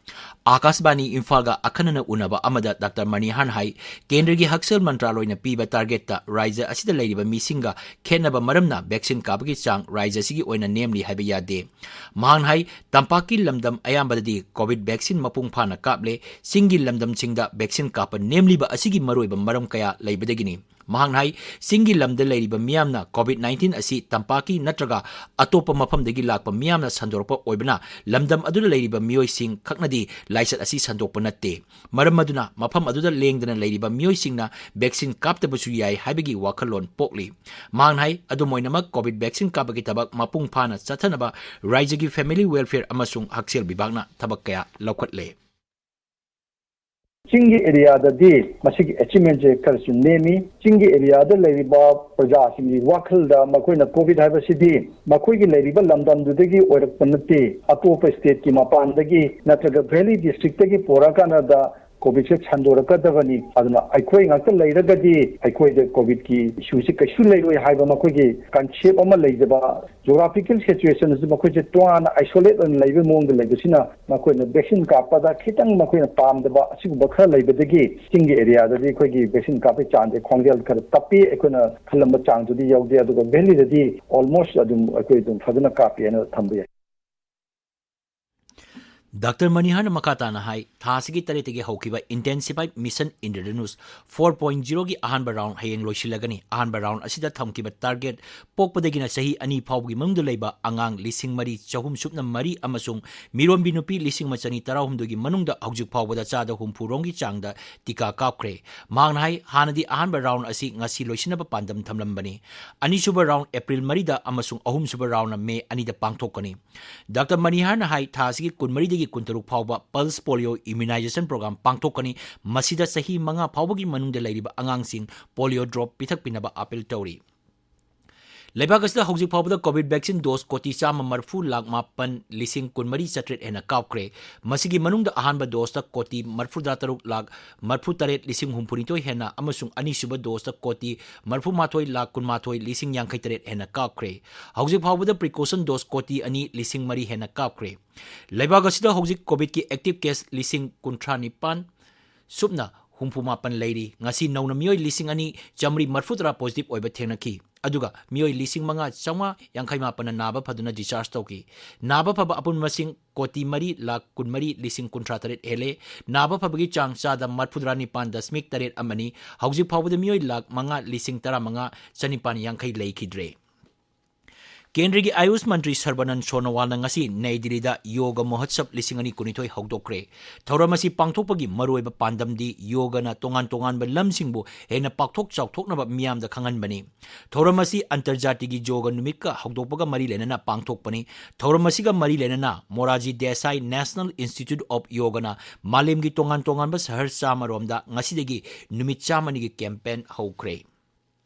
ꯑꯥꯀꯥꯁꯕꯥꯅꯤ ꯏꯝꯐꯥꯜꯒ ꯑꯈꯟꯅꯅ ꯎꯅꯕ ꯑꯃꯗ ꯗꯥꯛꯇꯔ ꯃꯅꯤꯍꯥꯔꯅ ꯍꯥꯏ, ꯀꯦꯟꯗ꯭ꯔꯒꯤ ꯍꯛꯁꯦꯜ ꯃꯟꯇ꯭ꯔꯥꯂꯣꯏꯅ ꯄꯤꯕ targetꯇ ꯔꯥꯖ꯭ꯌ ꯑꯁꯤꯗ ꯂꯩꯔꯤꯕ ꯃꯤꯁꯤꯡꯒ ꯈꯦꯠꯅꯕ ꯃꯔꯝꯅ vaccine ꯀꯥꯞꯄꯒꯤ ꯆꯥꯡ ꯔꯥꯖ꯭ꯌ ꯑꯁꯤꯒꯤ ꯑꯣꯏꯅ ꯅꯦꯝꯂꯤ ꯍꯥꯏꯕ ꯌꯥꯗꯦ꯫ ꯃꯍꯥꯛꯅ ꯍꯥꯏ, ꯇꯝꯄꯥꯛꯀꯤ ꯂꯝꯗꯝ ꯑꯌꯥꯝꯕꯗꯗꯤ COVID vaccine ꯃꯄꯨꯡ ꯐꯥꯅ ꯀꯥꯞꯂꯦ꯫ ꯆꯤꯡꯒꯤ ꯂꯝꯗꯝꯁꯤꯡꯗ vaccine ꯀꯥꯞꯄ ꯅꯦꯝꯂꯤꯕ ꯑꯁꯤꯒꯤ ꯃꯔꯨꯑꯣꯏꯕ ꯃꯔꯝ ꯀꯌꯥ ꯂꯩꯕꯗꯒꯤꯅꯤ꯫ ꯃꯍꯥꯛꯅ ꯍꯥꯏ, ꯆꯤꯡꯒꯤ ꯂꯝꯗ ꯂꯩꯔꯤꯕ ꯃꯤꯌꯥꯝꯅ COVID nineteen ꯑꯁꯤ ꯇꯝꯄꯥꯛꯀꯤ ꯅꯠꯇ꯭ꯔꯒ ꯑꯇꯣꯞꯄ ꯃꯐꯝꯗꯒꯤ ꯂꯥꯛꯄ ꯃꯤꯌꯥꯝꯅ ꯁꯟꯗꯣꯔꯛꯄ ꯑꯣꯏꯕꯅ, ꯂꯝꯗꯝ ꯑꯗꯨꯗ ꯂꯩꯔꯤꯕ ꯃꯤꯑꯣꯏꯁꯤꯡ ꯈꯛꯅꯗꯤ ꯂꯥꯏꯆꯠ ꯑꯁꯤ ꯁꯟꯗꯣꯛꯄ ꯅꯠꯇꯦ꯫ ꯃꯔꯝ ꯑꯗꯨꯅ ꯃꯐꯝ ꯑꯗꯨꯗ ꯂꯦꯡꯗꯅ ꯂꯩꯔꯤꯕ ꯃꯤꯑꯣꯏꯁꯤꯡꯅ vaccine ꯀꯥꯞꯇꯕꯁꯨ ꯌꯥꯏ ꯍꯥꯏꯕꯒꯤ ꯋꯥꯈꯜꯂꯣꯟ ꯄꯣꯛꯂꯤ꯫ ꯃꯍꯥꯛꯅ ꯍꯥꯏ, ꯑꯗꯨꯝ ꯑꯣꯏꯅꯃꯛ COVID vaccine ꯀꯥꯞꯄꯒꯤ ꯊꯕꯛ ꯃꯄꯨꯡ ꯐꯥꯅ ꯆꯠꯊꯅꯕ ꯔꯥꯖ꯭ꯌꯒꯤ Family Welfare ꯑꯃꯁꯨꯡ ꯍꯛꯁꯦꯜ ꯕꯤꯚꯥꯒꯅ ꯊꯕꯛ ꯀꯌꯥ ꯂꯧꯈꯠꯂꯦ꯫ ꯆꯤꯡꯒꯤ areaꯗꯗꯤ ꯃꯁꯤꯒꯤ achievementꯁꯦ ꯈꯔꯁꯨ ꯅꯦꯝꯃꯤ꯫ ꯆꯤꯡꯒꯤ areaꯗ ꯂꯩꯔꯤꯕ ꯄ꯭ꯔꯖꯥꯁꯤꯡꯒꯤ ꯋꯥꯈꯜꯗ ꯃꯈꯣꯏꯅ COVID ꯍꯥꯏꯕꯁꯤꯗꯤ ꯃꯈꯣꯏꯒꯤ ꯂꯩꯔꯤꯕ ꯂꯝꯗꯝꯗꯨꯗꯒꯤ ꯑꯣꯏꯔꯛꯄ ꯅꯠꯇꯦ, ꯑꯇꯣꯞꯄ stateꯀꯤ ꯃꯄꯥꯟꯗꯒꯤ ꯅꯠꯇ꯭ꯔꯒ valley districtꯇꯒꯤ ꯄꯨꯔꯛꯑꯀꯥꯟꯗ COVIDꯁꯦ ꯁꯟꯗꯣꯔꯛꯀꯗꯕꯅꯤ꯫ ꯑꯗꯨꯅ ꯑꯩꯈꯣꯏ ꯉꯥꯛꯇ ꯂꯩꯔꯒꯗꯤ ꯑꯩꯈꯣꯏꯗ COVIDꯀꯤ issueꯁꯤ ꯀꯩꯁꯨ ꯂꯩꯔꯣꯏ ꯍꯥꯏꯕ ꯃꯈꯣꯏꯒꯤ concept ꯑꯃ ꯂꯩꯖꯕ, geographical situationꯁꯨ ꯃꯈꯣꯏꯁꯦ ꯇꯣꯉꯥꯟꯅ isolate ꯑꯣꯏꯅ ꯂꯩꯕ ꯃꯑꯣꯡꯗ ꯂꯩꯕꯁꯤꯅ ꯃꯈꯣꯏꯅ vaccine ꯀꯥꯞꯄꯗ ꯈꯤꯇꯪ ꯃꯈꯣꯏꯅ ꯄꯥꯝꯗꯕ ꯑꯁꯤꯒꯨꯝꯕ ꯈꯔ ꯂꯩꯕꯗꯒꯤ ꯆꯤꯡꯒꯤ areaꯗꯗꯤ ꯑꯩꯈꯣꯏꯒꯤ vaccine ꯀꯥꯞꯄꯒꯤ ꯆꯥꯡꯁꯦ ꯈꯣꯡꯖꯦꯜ ꯈꯔ ꯇꯞꯄꯤ, ꯑꯩꯈꯣꯏꯅ ꯈꯜꯂꯝꯕ ꯆꯥꯡꯗꯨꯗꯤ ꯌꯧꯗꯦ꯫ ꯑꯗꯨꯒ valleyꯗꯗꯤ almost ꯑꯗꯨꯝ ꯑꯩꯈꯣꯏ ꯑꯗꯨꯝ ꯐꯖꯅ ꯀꯥꯞꯄꯤ ꯍꯥꯏꯅ ꯊꯝꯕ ꯌꯥꯏ꯫ ꯗꯥꯛꯇꯔ ꯃꯅꯤꯍꯔꯅ ꯃꯈꯥ ꯇꯥꯅ ꯍꯥꯏ, ꯊꯥ ꯑꯁꯤꯒꯤ ꯇꯔꯦꯠꯇꯒꯤ ꯍꯧꯈꯤꯕ Intensified Mission Indradhanush four point zeroꯒꯤ ꯑꯍꯥꯟꯕ round ꯍꯌꯦꯡ ꯂꯣꯏꯁꯤꯜꯂꯒꯅꯤ꯫ ꯑꯍꯥꯟꯕ round ꯑꯁꯤꯗ ꯊꯝꯈꯤꯕ target ꯄꯣꯛꯄꯗꯒꯤꯅ ꯆꯍꯤ ꯑꯅꯤ ꯐꯥꯎꯕꯒꯤ ꯃꯅꯨꯡꯗ ꯂꯩꯕ ꯑꯉꯥꯡ ꯂꯤꯁꯤꯡ ꯃꯔꯤ ꯆꯍꯨꯝ ꯁꯨꯞꯅ ꯃꯔꯤ ꯑꯃꯁꯨꯡ ꯃꯤꯔꯣꯟꯕꯤ ꯅꯨꯄꯤ ꯂꯤꯁꯤꯡ ꯑꯃ ꯆꯅꯤ ꯇꯔꯥꯍꯨꯝꯗꯣꯏꯒꯤ ꯃꯅꯨꯡꯗ ꯍꯧꯖꯤꯛ ꯐꯥꯎꯕꯗ ꯆꯥꯗ ꯍꯨꯝꯐꯨ ꯔꯣꯝꯒꯤ ꯆꯥꯡꯗ ꯇꯤꯀꯥ ꯀꯥꯞꯈ꯭ꯔꯦ꯫ ꯃꯍꯥꯛꯅ ꯍꯥꯏ, ꯍꯥꯟꯅꯗꯤ ꯑꯍꯥꯟꯕ round ꯑꯁꯤ ꯉꯁꯤ ꯂꯣꯏꯁꯤꯟꯅꯕ ꯄꯥꯟꯗꯝ ꯊꯝꯂꯝꯕꯅꯤ꯫ ꯑꯅꯤꯁꯨꯕ round April ꯃꯔꯤꯗ ꯑꯃꯁꯨꯡ ꯑꯍꯨꯝꯁꯨꯕ roundꯅ May ꯑꯅꯤꯗ ꯄꯥꯡꯊꯣꯛꯀꯅꯤ꯫ ꯗꯥꯛꯇꯔ ꯃꯅꯤꯍꯔꯅ ꯍꯥꯏ, ꯊꯥ ꯑꯁꯤꯒꯤ ꯀꯨꯟꯃꯔꯤꯗꯒꯤ ꯀꯨꯟꯇꯔꯨꯛ ꯐꯥꯎꯕ Pulse Polio Immunization Program ꯄꯥꯡꯊꯣꯛꯀꯅꯤ꯫ ꯃꯁꯤꯗ ꯆꯍꯤ ꯃꯉꯥ ꯐꯥꯎꯕꯒꯤ ꯃꯅꯨꯡꯗ ꯂꯩꯔꯤꯕ ꯑꯉꯥꯡꯁꯤꯡ polio drop ꯄꯤꯊꯛꯄꯤꯅꯕ appeal ꯇꯧꯔꯤ꯫ ꯂꯩꯕꯥꯛ ꯑꯁꯤꯗ ꯍꯧꯖꯤꯛ ꯐꯥꯎꯕꯗ COVID vaccine dose ꯀꯣꯇꯤ ꯆꯥꯝꯃ ꯃꯔꯤꯐꯨ ꯂꯥꯈ ꯃꯥꯄꯟ ꯂꯤꯁꯤꯡ ꯀꯨꯟꯃꯔꯤ ꯆꯥꯇ꯭ꯔꯦꯠ ꯍꯦꯟꯅ ꯀꯥꯞꯈ꯭ꯔꯦ꯫ ꯃꯁꯤꯒꯤ ꯃꯅꯨꯡꯗ ꯑꯍꯥꯟꯕ doseꯇ ꯀꯣꯇꯤ ꯃꯔꯤꯐꯨꯇꯔꯥ ꯇꯔꯨꯛ ꯂꯥꯈ ꯃꯔꯤꯐꯨꯇꯔꯦꯠ ꯂꯤꯁꯤꯡ ꯍꯨꯝꯐꯨꯅꯤꯊꯣꯏ ꯍꯦꯟꯅ ꯑꯃꯁꯨꯡ ꯑꯅꯤꯁꯨꯕ doseꯇ ꯀꯣꯇꯤ ꯃꯔꯤꯐꯨꯃꯥꯊꯣꯏ ꯂꯥꯈ ꯀꯨꯟꯃꯥꯊꯣꯏ ꯂꯤꯁꯤꯡ ꯌꯥꯡꯈꯩꯇꯔꯦꯠ ꯍꯦꯟꯅ ꯀꯥꯞꯈ꯭ꯔꯦ꯫ ꯍꯧꯖꯤꯛ ꯐꯥꯎꯕꯗ precaution dose ꯀꯣꯇꯤ ꯑꯅꯤ ꯂꯤꯁꯤꯡ ꯃꯔꯤ ꯍꯦꯟꯅ ꯀꯥꯞꯈ꯭ꯔꯦ꯫ ꯂꯩꯕꯥꯛ ꯑꯁꯤꯗ ꯍꯧꯖꯤꯛ COVIDꯀꯤ active case ꯂꯤꯁꯤꯡ ꯀꯨꯟꯊ꯭ꯔꯥ ꯅꯤꯄꯥꯟ ꯁꯨꯞꯅ ꯍꯨꯝꯐꯨ ꯃꯥꯄꯟ ꯂꯩꯔꯤ꯫ ꯉꯁꯤ ꯅꯧꯅ ꯃꯤꯑꯣꯏ ꯂꯤꯁꯤꯡ ꯑꯅꯤ ꯆꯥꯃꯔꯤ ꯃꯔꯤꯐꯨꯇꯔꯥ positive ꯑꯣꯏꯕ ꯊꯦꯡꯅꯈꯤ꯫ ꯑꯗꯨꯒ ꯃꯤꯑꯣꯏ ꯂꯤꯁꯤꯡ ꯃꯉꯥ ꯆꯥꯝꯃꯉꯥ ꯌꯥꯡꯈꯩ ꯃꯥꯄꯟꯅ ꯅꯥꯕ ꯐꯗꯨꯅ discharge ꯇꯧꯈꯤ꯫ ꯅꯥꯕ ꯐꯕ ꯑꯄꯨꯟꯕ ꯃꯁꯤꯡ ꯀꯣꯇꯤ ꯃꯔꯤ ꯂꯥꯈ ꯀꯨꯟꯃꯔꯤ ꯂꯤꯁꯤꯡ ꯀꯨꯟꯊ꯭ꯔꯥ ꯇꯔꯦꯠ ꯍꯦꯜꯂꯦ꯫ ꯅꯥꯕ ꯐꯕꯒꯤ ꯆꯥꯡ ꯆꯥꯗ ꯃꯔꯤꯐꯨꯇꯔꯥ ꯅꯤꯄꯥꯟ ꯗꯁꯃꯤꯛ ꯇꯔꯦꯠ ꯑꯃꯅꯤ꯫ ꯍꯧꯖꯤꯛ ꯐꯥꯎꯕꯗ ꯃꯤꯑꯣꯏ ꯂꯥꯈ ꯃꯉꯥ ꯂꯤꯁꯤꯡ ꯇꯔꯥꯃꯉꯥ ꯆꯅꯤꯄꯥꯟ ꯌꯥꯡꯈꯩ ꯂꯩꯈꯤꯗ꯭ꯔꯦ꯫ ꯀꯦꯟꯗ꯭ꯔꯒꯤ ꯑꯥꯌꯨꯁ ꯃꯟꯇ꯭ꯔꯤ ꯁꯔꯕꯥꯅꯟꯗ ꯁꯣꯅꯣꯋꯥꯜꯅ ꯉꯁꯤ ꯅꯩ ꯗꯤꯜꯂꯤꯗ ꯌꯣꯒ ꯃꯍꯣꯠꯁꯕ ꯂꯤꯁꯤꯡ ꯑꯅꯤ ꯀꯨꯟꯅꯤꯊꯣꯏ ꯍꯧꯗꯣꯛꯈ꯭ꯔꯦ꯫ ꯊꯧꯔꯝ ꯑꯁꯤ ꯄꯥꯡꯊꯣꯛꯄꯒꯤ ꯃꯔꯨꯑꯣꯏꯕ ꯄꯥꯟꯗꯝꯗꯤ ꯌꯣꯒꯅ ꯇꯣꯉꯥꯟ ꯇꯣꯉꯥꯟꯕ ꯂꯝꯁꯤꯡꯕꯨ ꯍꯦꯟꯅ ꯄꯥꯛꯊꯣꯛ ꯆꯥꯎꯊꯣꯛꯅꯕ ꯃꯤꯌꯥꯝꯗ ꯈꯪꯍꯟꯕꯅꯤ꯫ ꯊꯧꯔꯝ ꯑꯁꯤ ꯑꯟꯇꯔꯖꯥꯇꯤꯒꯤ ꯌꯣꯒ ꯅꯨꯃꯤꯠꯀ ꯍꯧꯗꯣꯛꯄꯒ ꯃꯔꯤ ꯂꯩꯅꯅ ꯄꯥꯡꯊꯣꯛꯄꯅꯤ꯫ ꯊꯧꯔꯝ ꯑꯁꯤꯒ ꯃꯔꯤ ꯂꯩꯅꯅ ꯃꯣꯔꯥꯖꯤ ꯗꯦꯁꯥꯏ National Institute of Yogꯅ ꯃꯥꯂꯦꯝꯒꯤ ꯇꯣꯉꯥꯟ ꯇꯣꯉꯥꯟꯕ ꯁꯍꯔ ꯆꯥꯝꯃ ꯔꯣꯝꯗ ꯉꯁꯤꯗꯒꯤ ꯅꯨꯃꯤꯠ ꯆꯥꯝꯃꯅꯤꯒꯤ campaign ꯍꯧꯈ꯭ꯔꯦ꯫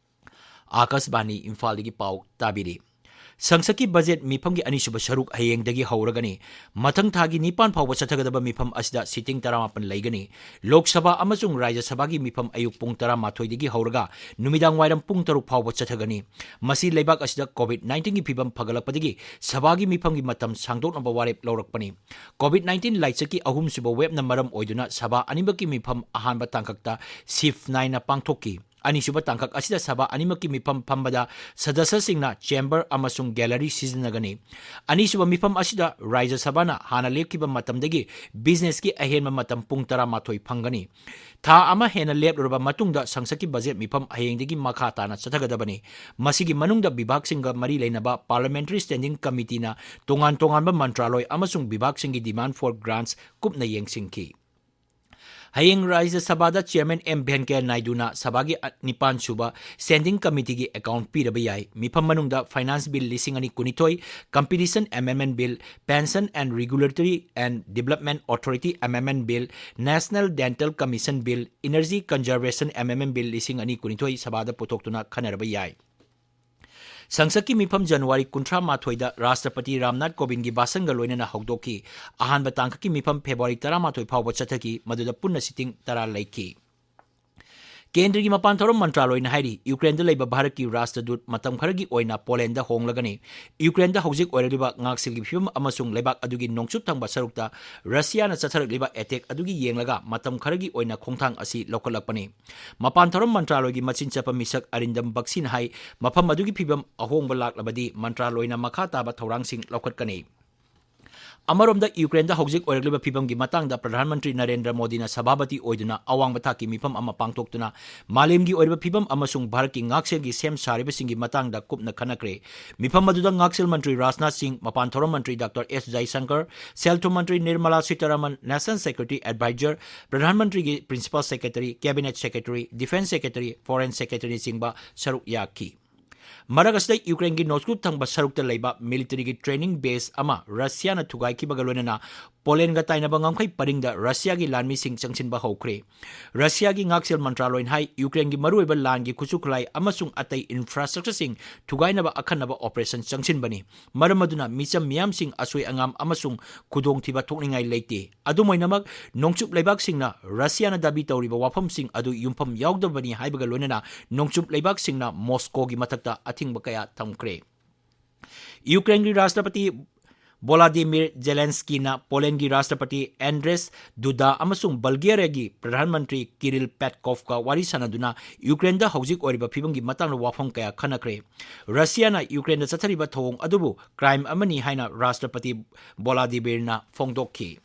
ꯑꯥꯀꯥꯁꯕꯥꯅꯤ ꯏꯝꯐꯥꯜꯗꯒꯤ ꯄꯥꯎ ꯇꯥꯕꯤꯔꯤ꯫ ꯁꯪꯁꯠꯀꯤ ꯕꯖꯦꯠ ꯃꯤꯐꯝꯒꯤ ꯑꯅꯤꯁꯨꯕ ꯁꯔꯨꯛ ꯍꯌꯦꯡꯗꯒꯤ ꯍꯧꯔꯒꯅꯤ꯫ ꯃꯊꯪ ꯊꯥꯒꯤ ꯅꯤꯄꯥꯟ ꯐꯥꯎꯕ ꯆꯠꯊꯒꯗꯕ ꯃꯤꯐꯝ ꯑꯁꯤꯗ sitting ꯇꯔꯥꯃꯥꯄꯟ ꯂꯩꯒꯅꯤ꯫ ꯂꯣꯛ ꯁꯚꯥ ꯑꯃꯁꯨꯡ ꯔꯥꯖ꯭ꯌ ꯁꯚꯥꯒꯤ ꯃꯤꯐꯝ ꯑꯌꯨꯛ ꯄꯨꯡ ꯇꯔꯥꯃꯥꯊꯣꯏꯗꯒꯤ ꯍꯧꯔꯒ ꯅꯨꯃꯤꯗꯥꯡ ꯋꯥꯏꯔꯝ ꯄꯨꯡ ꯇꯔꯨꯛ ꯐꯥꯎꯕ ꯆꯠꯊꯒꯅꯤ꯫ ꯃꯁꯤ ꯂꯩꯕꯥꯛ ꯑꯁꯤꯗ COVID nineteen ꯒꯤ ꯐꯤꯕꯝ ꯐꯒꯠꯂꯛꯄꯗꯒꯤ ꯁꯚꯥꯒꯤ ꯃꯤꯐꯝꯒꯤ ꯃꯇꯝ ꯁꯥꯡꯗꯣꯛꯅꯕ ꯋꯥꯔꯦꯞ ꯂꯧꯔꯛꯄꯅꯤ꯫ COVID nineteen ꯂꯥꯏꯆꯠꯀꯤ ꯑꯍꯨꯝꯁꯨꯕ wave ꯅ ꯃꯔꯝ ꯑꯣꯏꯗꯨꯅ ꯁꯚꯥ ꯑꯅꯤꯃꯛꯀꯤ ꯃꯤꯐꯝ ꯑꯍꯥꯟꯕ ꯇꯥꯡꯀꯛꯇ shift ꯅꯥꯏꯅ ꯄꯥꯡꯊꯣꯛꯈꯤ꯫ ꯑꯅꯤꯁꯨꯕ ꯇꯥꯡꯀꯛ ꯑꯁꯤꯗ ꯁꯚꯥ ꯑꯅꯤꯃꯛꯀꯤ ꯃꯤꯐꯝ ꯐꯝꯕꯗ ꯁꯗꯁ꯭ꯌꯁꯤꯡꯅ chamber ꯑꯃꯁꯨꯡ gallery ꯁꯤꯖꯤꯟꯅꯒꯅꯤ꯫ ꯑꯅꯤꯁꯨꯕ ꯃꯤꯐꯝ ꯑꯁꯤꯗ ꯔꯥꯖ꯭ꯌ ꯁꯚꯥꯅ ꯍꯥꯟꯅ ꯂꯦꯞꯈꯤꯕ ꯃꯇꯝꯗꯒꯤ business ꯀꯤ ꯑꯍꯦꯟꯕ ꯃꯇꯝ ꯄꯨꯡ ꯇꯔꯥꯃꯥꯊꯣꯏ ꯐꯪꯒꯅꯤ꯫ ꯊꯥ ꯑꯃ ꯍꯦꯟꯅ ꯂꯦꯞꯂꯨꯔꯕ ꯃꯇꯨꯡꯗ ꯁꯪꯁꯠꯀꯤ ꯕꯖꯦꯠ ꯃꯤꯐꯝ ꯍꯌꯦꯡꯗꯒꯤ ꯃꯈꯥ ꯇꯥꯅ ꯆꯠꯊꯒꯗꯕꯅꯤ꯫ ꯃꯁꯤꯒꯤ ꯃꯅꯨꯡꯗ ꯕꯤꯚꯥꯒꯁꯤꯡꯒ ꯃꯔꯤ ꯂꯩꯅꯕ Parliamentary Standing Committee ꯅ ꯇꯣꯉꯥꯟ ꯇꯣꯉꯥꯟꯕ ꯃꯟꯇ꯭ꯔꯥꯂꯣꯏ ꯑꯃꯁꯨꯡ ꯕꯤꯚꯥꯒꯁꯤꯡꯒꯤ demand for grants ꯀꯨꯞꯅ ꯌꯦꯡꯁꯤꯟꯈꯤ꯫ ꯍꯌꯦꯡ ꯔꯥꯖ꯭ꯌ ꯁꯚꯥꯗ Chairman M Venkaiah Naidu ꯅ ꯁꯚꯥꯒꯤ ꯅꯤꯄꯥꯟ ꯁꯨꯕ Standing Committee ꯒꯤ account ꯄꯤꯔꯕ ꯌꯥꯏ꯫ ꯃꯤꯐꯝ ꯃꯅꯨꯡꯗ Finance Bill ꯂꯤꯁꯤꯡ ꯑꯅꯤ ꯀꯨꯟꯅꯤꯊꯣꯏ, Competition Amendment Bill, Pension and Regulatory and Development Authority Amendment Bill, National Dental Commission Bill, Energy Conservation Amendment Bill ꯂꯤꯁꯤꯡ ꯑꯅꯤ ꯀꯨꯟꯅꯤꯊꯣꯏ ꯁꯚꯥꯗ ꯄꯨꯊꯣꯛꯇꯨꯅ ꯈꯟꯅꯔꯕ ꯌꯥꯏ꯫ ꯁꯪꯁꯠꯀꯤ ꯃꯤꯐꯝ ꯖꯅꯋꯥꯔꯤ ꯀꯨꯟꯊ꯭ꯔꯥ ꯃꯥꯊꯣꯏꯗ ꯔꯥꯁꯇ꯭ꯔꯄꯇꯤ ꯔꯥꯝꯅꯥꯊ ꯀꯣꯕꯤꯟꯗꯒꯤ ꯚꯥꯁꯟꯒ ꯂꯣꯏꯅꯅ ꯍꯧꯗꯣꯛꯈꯤ꯫ ꯑꯍꯥꯟꯕ ꯇꯥꯡꯀꯛꯀꯤ ꯃꯤꯐꯝ ꯐꯦꯕ꯭ꯔꯨꯋꯥꯔꯤ ꯇꯔꯥꯃꯥꯊꯣꯏ ꯐꯥꯎꯕ ꯆꯠꯊꯈꯤ, ꯃꯗꯨꯗ ꯄꯨꯟꯅ sitting ꯇꯔꯥ ꯂꯩꯈꯤ꯫ ꯀꯦꯟꯗ꯭ꯔꯒꯤ ꯃꯄꯥꯟ ꯊꯧꯔꯝ ꯃꯟꯇ꯭ꯔꯥꯂꯣꯏꯅ ꯍꯥꯏꯔꯤ, ꯌꯨꯀ꯭ꯔꯦꯟꯗ ꯂꯩꯕ ꯚꯥꯔꯠꯀꯤ ꯔꯥꯁꯇ꯭ꯔꯗꯨꯠ ꯃꯇꯝ ꯈꯔꯒꯤ ꯑꯣꯏꯅ ꯄꯣꯂꯦꯟꯗ ꯍꯣꯡꯂꯒꯅꯤ꯫ ꯌꯨꯀ꯭ꯔꯦꯟꯗ ꯍꯧꯖꯤꯛ ꯑꯣꯏꯔꯛꯂꯤꯕ ꯉꯥꯛꯁꯦꯜꯒꯤ ꯐꯤꯕꯝ ꯑꯃꯁꯨꯡ ꯂꯩꯕꯥꯛ ꯑꯗꯨꯒꯤ ꯅꯣꯡꯆꯨꯞ ꯊꯪꯕ ꯁꯔꯨꯛꯇ ꯔꯁꯤꯌꯥꯅ ꯆꯠꯊꯔꯛꯂꯤꯕ attack ꯑꯗꯨꯒꯤ ꯌꯦꯡꯂꯒ ꯃꯇꯝ ꯈꯔꯒꯤ ꯑꯣꯏꯅ ꯈꯣꯡꯊꯥꯡ ꯑꯁꯤ ꯂꯧꯈꯠꯂꯛꯄꯅꯤ꯫ ꯃꯄꯥꯟ ꯊꯧꯔꯝ ꯃꯟꯇ꯭ꯔꯥꯂꯣꯏꯒꯤ ꯃꯆꯤꯟ ꯆꯠꯄ ꯃꯤꯁꯛ ꯑꯔꯤꯟꯗꯝ ꯕꯛꯁꯤꯅ ꯍꯥꯏ, ꯃꯐꯝ ꯑꯗꯨꯒꯤ ꯐꯤꯕꯝ ꯑꯍꯣꯡꯕ ꯂꯥꯛꯂꯕꯗꯤ ꯃꯟꯇ꯭ꯔꯥꯂꯣꯏꯅ ꯃꯈꯥ ꯇꯥꯕ ꯊꯧꯔꯥꯡꯁꯤꯡ ꯂꯧꯈꯠꯀꯅꯤ꯫ ꯑꯃꯔꯣꯝꯗ ꯌꯨꯀ꯭ꯔꯦꯟꯗ ꯍꯧꯖꯤꯛ ꯑꯣꯏꯔꯛꯂꯤꯕ ꯐꯤꯕꯝꯒꯤ ꯃꯇꯥꯡꯗ ꯄ꯭ꯔꯙꯥꯟ ꯃꯟꯇ꯭ꯔꯤ ꯅꯔꯦꯟꯗ꯭ꯔ ꯃꯣꯗꯤꯅ ꯁꯚꯥꯄꯇꯤ ꯑꯣꯏꯗꯨꯅ ꯑꯋꯥꯡꯕ ꯊꯥꯛꯀꯤ ꯃꯤꯐꯝ ꯑꯃ ꯄꯥꯡꯊꯣꯛꯇꯨꯅ ꯃꯥꯂꯦꯝꯒꯤ ꯑꯣꯏꯔꯤꯕ ꯐꯤꯕꯝ ꯑꯃꯁꯨꯡ ꯚꯥꯔꯠꯀꯤ ꯉꯥꯛꯁꯦꯜꯒꯤ ꯁꯦꯝ ꯁꯥꯔꯤꯕꯁꯤꯡꯒꯤ ꯃꯇꯥꯡꯗ ꯀꯨꯞꯅ ꯈꯟꯅꯈ꯭ꯔꯦ꯫ ꯃꯤꯐꯝ ꯑꯗꯨꯗ ꯉꯥꯛꯁꯦꯜ ꯃꯟꯇ꯭ꯔꯤ ꯔꯥꯖꯅꯥꯊ ꯁꯤꯡ, ꯃꯄꯥꯟ ꯊꯧꯔꯝ ꯃꯟꯇ꯭ꯔꯤ ꯗꯥꯛꯇꯔ ꯑꯦꯁ ꯖꯌꯁꯪꯀꯔ, ꯁꯦꯜ ꯊꯨꯝ ꯃꯟꯇ꯭ꯔꯤ Nirmala Sitharaman, National Security Advisor, ꯄ꯭ꯔꯙꯥꯟ ꯃꯟꯇ꯭ꯔꯤꯒꯤ Principal Secretary, Cabinet Secretary, Defence Secretary, Foreign Secretaryꯅꯆꯤꯡꯕ ꯁꯔꯨꯛ ꯌꯥꯈꯤ꯫ ꯃꯔꯛ ꯑꯁꯤꯗ ꯌꯨꯀ꯭ꯔꯦꯟꯒꯤ ꯅꯣꯡꯆꯨꯞ ꯊꯪꯕ ꯁꯔꯨꯛꯇ ꯂꯩꯕ militaryꯒꯤ training base ꯑꯃ ꯔꯁꯤꯌꯥꯅ ꯊꯨꯒꯥꯏꯈꯤꯕꯒ ꯂꯣꯏꯅꯅ ꯄꯣꯂꯦꯟꯒ ꯇꯥꯏꯅꯕ ꯉꯝꯈꯩ ꯄꯔꯤꯡꯗ ꯔꯁꯤꯌꯥꯒꯤ ꯂꯥꯟꯃꯤꯁꯤꯡ ꯆꯪꯁꯤꯟꯕ ꯍꯧꯈ꯭ꯔꯦ꯫ ꯔꯁꯤꯌꯥꯒꯤ ꯉꯥꯛꯁꯦꯜ ꯃꯟꯇ꯭ꯔꯥꯂꯣꯏꯅ ꯍꯥꯏ, ꯌꯨꯀ꯭ꯔꯦꯟꯒꯤ ꯃꯔꯨꯑꯣꯏꯕ ꯂꯥꯟꯒꯤ ꯈꯨꯠꯁꯨ ꯈꯨꯠꯂꯥꯏ ꯑꯃꯁꯨꯡ ꯑꯇꯩ infrastructureꯁꯤꯡ ꯊꯨꯒꯥꯏꯅꯕ ꯑꯈꯟꯅꯕ operation ꯆꯪꯁꯤꯟꯕꯅꯤ꯫ ꯃꯔꯝ ꯑꯗꯨꯅ ꯃꯤꯆꯝ ꯃꯤꯌꯥꯝꯁꯤꯡ ꯑꯁꯣꯏ ꯑꯉꯥꯝ ꯑꯃꯁꯨꯡ ꯈꯨꯗꯣꯡꯊꯤꯕ ꯊꯣꯛꯅꯤꯡꯉꯥꯏ ꯂꯩꯇꯦ꯫ ꯑꯗꯨꯝ ꯑꯣꯏꯅꯃꯛ, ꯅꯣꯡꯆꯨꯞ ꯂꯩꯕꯥꯛꯁꯤꯡꯅ ꯔꯁꯤꯌꯥꯅ ꯗꯥꯕꯤ ꯇꯧꯔꯤꯕ ꯋꯥꯐꯝꯁꯤꯡ ꯑꯗꯨ ꯌꯨꯝꯐꯝ ꯌꯥꯎꯗꯕꯅꯤ ꯍꯥꯏꯕꯒ ꯂꯣꯏꯅꯅ ꯅꯣꯡꯆꯨꯞ ꯂꯩꯕꯥꯛꯁꯤꯡꯅ ꯃꯣꯁꯀꯣꯒꯤ ꯃꯊꯛꯇ ꯑꯊꯤꯡꯕ ꯀꯌꯥ ꯊꯝꯈ꯭ꯔꯦ꯫ ꯌꯨꯀ꯭ꯔꯦꯟꯒꯤ ꯔꯥꯁꯇ꯭ꯔꯄꯇꯤ ꯚꯣꯂꯥꯗꯤꯃꯤꯔ ꯖꯦꯂꯦꯟꯁꯀꯤꯅ ꯄꯣꯂꯦꯟꯒꯤ ꯔꯥꯁꯇ꯭ꯔꯄꯇꯤ ꯑꯦꯟꯗ꯭ꯔꯦꯁ ꯗꯨꯗꯥ ꯑꯃꯁꯨꯡ ꯕꯜꯒꯦꯔꯤꯌꯥꯒꯤ ꯄ꯭ꯔꯙꯥꯟ ꯃꯟꯇ꯭ꯔꯤ ꯀꯤꯔꯤꯜ ꯄꯦꯠꯀꯣꯚꯀ ꯋꯥꯔꯤ ꯁꯥꯟꯅꯗꯨꯅ ꯌꯨꯀ꯭ꯔꯦꯟꯗ ꯍꯧꯖꯤꯛ ꯑꯣꯏꯔꯤꯕ ꯐꯤꯕꯝꯒꯤ ꯃꯇꯥꯡꯗ ꯋꯥꯐꯝ ꯀꯌꯥ ꯈꯟꯅꯈ꯭ꯔꯦ꯫ ꯔꯁꯤꯌꯥꯅ ꯌꯨꯀ꯭ꯔꯦꯟꯗ ꯆꯠꯊꯔꯤꯕ ꯊꯧꯑꯣꯡ ꯑꯗꯨꯕꯨ crime ꯑꯃꯅꯤ ꯍꯥꯏꯅ ꯔꯥꯁꯇ꯭ꯔꯄꯇꯤ ꯚꯣꯂꯥꯗꯤꯃꯤꯔꯅ ꯐꯣꯡꯗꯣꯛꯈꯤ꯫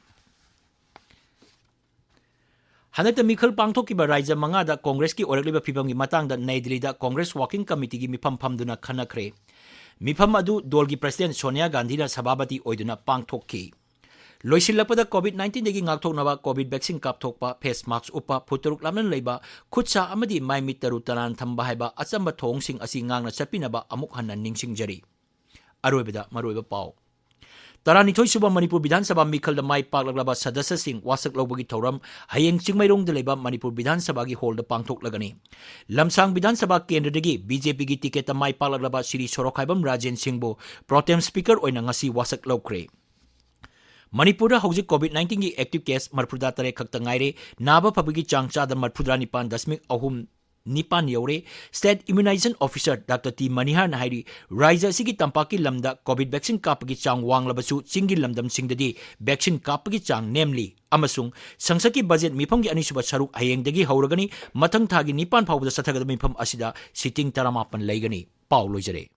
ꯍꯟꯗꯛꯇ ꯃꯤꯈꯜ ꯄꯥꯡꯊꯣꯛꯈꯤꯕ ꯔꯥꯖ꯭ꯌ ꯃꯉꯥꯗ ꯀꯣꯡꯒ꯭ꯔꯦꯁꯀꯤ ꯑꯣꯏꯔꯛꯂꯤꯕ ꯐꯤꯕꯝꯒꯤ ꯃꯇꯥꯡꯗ ꯅꯩ ꯗꯤꯜꯂꯤꯗ ꯀꯣꯡꯒ꯭ꯔꯦꯁ Working Committeeꯒꯤ ꯃꯤꯐꯝ ꯐꯝꯗꯨꯅ ꯈꯟꯅꯈ꯭ꯔꯦ꯫ ꯃꯤꯐꯝ ꯑꯗꯨ ꯗꯣꯜꯒꯤ president ꯁꯣꯅꯤꯌꯥ ꯒꯥꯟꯙꯤꯅ ꯁꯚꯥꯄꯇꯤ ꯑꯣꯏꯗꯨꯅ ꯄꯥꯡꯊꯣꯛꯈꯤ꯫ ꯂꯣꯏꯁꯤꯜꯂꯛꯄꯗ COVID nineteenꯗꯒꯤ ꯉꯥꯛꯊꯣꯛꯅꯕ COVID vaccine ꯀꯥꯞꯊꯣꯛꯄ, face mask ꯎꯞꯄ, ꯐꯨꯠ ꯇꯔꯨꯛ ꯂꯥꯞꯅꯅ ꯂꯩꯕ, ꯈꯨꯠ ꯁꯥ ꯑꯃꯗꯤ ꯃꯥꯏ ꯃꯤꯠ ꯇꯔꯨ ꯇꯅꯥꯟ ꯊꯝꯕ ꯍꯥꯏꯕ ꯑꯆꯝꯕ ꯊꯧꯑꯣꯡꯁꯤꯡ ꯑꯁꯤ ꯉꯥꯛꯅ ꯆꯠꯄꯤꯅꯕ ꯑꯃꯨꯛ ꯍꯟꯅ ꯅꯤꯡꯁꯤꯡꯖꯔꯤ꯫ ꯑꯔꯣꯏꯕꯗ ꯃꯔꯨꯑꯣꯏꯕ ꯄꯥꯎ꯫ ꯇꯔꯥꯅꯤꯊꯣꯏ ꯁꯨꯕ ꯃꯅꯤꯄꯨꯔ ꯕꯤꯙꯥꯟ ꯁꯚꯥ ꯃꯤꯈꯜꯗ ꯃꯥꯏ ꯄꯥꯛꯂꯛꯂꯕ ꯁꯗꯁ꯭ꯌꯁꯤꯡ ꯋꯥꯁꯛ ꯂꯧꯕꯒꯤ ꯊꯧꯔꯝ ꯍꯌꯦꯡ ꯆꯤꯡꯃꯩꯔꯣꯡꯗ ꯂꯩꯕ ꯃꯅꯤꯄꯨꯔ ꯕꯤꯙꯥꯟ ꯁꯚꯥꯒꯤ ꯍꯣꯜꯗ ꯄꯥꯡꯊꯣꯛꯂꯒꯅꯤ꯫ ꯂꯝꯁꯥꯡ ꯕꯤꯙꯥꯟ ꯁꯚꯥ ꯀꯦꯟꯗ꯭ꯔꯗꯒꯤ BJPꯒꯤ ꯇꯤꯀꯦꯠꯇ ꯃꯥꯏ ꯄꯥꯛꯂꯛꯂꯕ Shri Sorokhaibam Rajen ꯁꯤꯡꯕꯨ pro tem speaker ꯑꯣꯏꯅ ꯉꯁꯤ ꯋꯥꯁꯛ ꯂꯧꯈ꯭ꯔꯦ꯫ ꯃꯅꯤꯄꯨꯔꯗ ꯍꯧꯖꯤꯛ COVID nineteenꯒꯤ active case ꯃꯔꯤꯐꯨꯇꯔꯦꯠ ꯈꯛꯇ ꯉꯥꯏꯔꯦ꯫ ꯅꯥꯕ ꯐꯕꯒꯤ ꯆꯥꯡ ꯆꯥꯗ ꯃꯔꯤꯐꯨꯇꯔꯥ ꯅꯤꯄꯥꯟ ꯗꯁꯃꯤꯛ ꯑꯍꯨꯝ ꯅꯤꯄꯥꯟ ꯌꯧꯔꯦ꯫ State Immunization Officer Doctor T ꯃꯅꯤꯍꯥꯔꯅ ꯍꯥꯏꯔꯤ, ꯔꯥꯖ꯭ꯌ ꯑꯁꯤꯒꯤ ꯇꯝꯄꯥꯛꯀꯤ ꯂꯝꯗ COVID vaccine ꯀꯥꯞꯄꯒꯤ ꯆꯥꯡ ꯋꯥꯡꯂꯕꯁꯨ ꯆꯤꯡꯒꯤ ꯂꯝꯗꯝꯁꯤꯡꯗꯗꯤ vaccine ꯀꯥꯞꯄꯒꯤ ꯆꯥꯡ ꯅꯦꯝꯂꯤ ꯑꯃꯁꯨꯡ ꯁꯪꯁꯠꯀꯤ budget ꯃꯤꯐꯝꯒꯤ ꯑꯅꯤꯁꯨꯕ ꯁꯔꯨꯛ ꯍꯌꯦꯡꯗꯒꯤ ꯍꯧꯔꯒꯅꯤ꯫ ꯃꯊꯪ ꯊꯥꯒꯤ ꯅꯤꯄꯥꯟ ꯐꯥꯎꯕꯗ ꯆꯠꯊꯒꯗꯕ ꯃꯤꯐꯝ ꯑꯁꯤꯗ sitting ꯇꯔꯥꯃꯥꯄꯟ ꯂꯩꯒꯅꯤ꯫ ꯄꯥꯎ ꯂꯣꯏꯖꯔꯦ꯫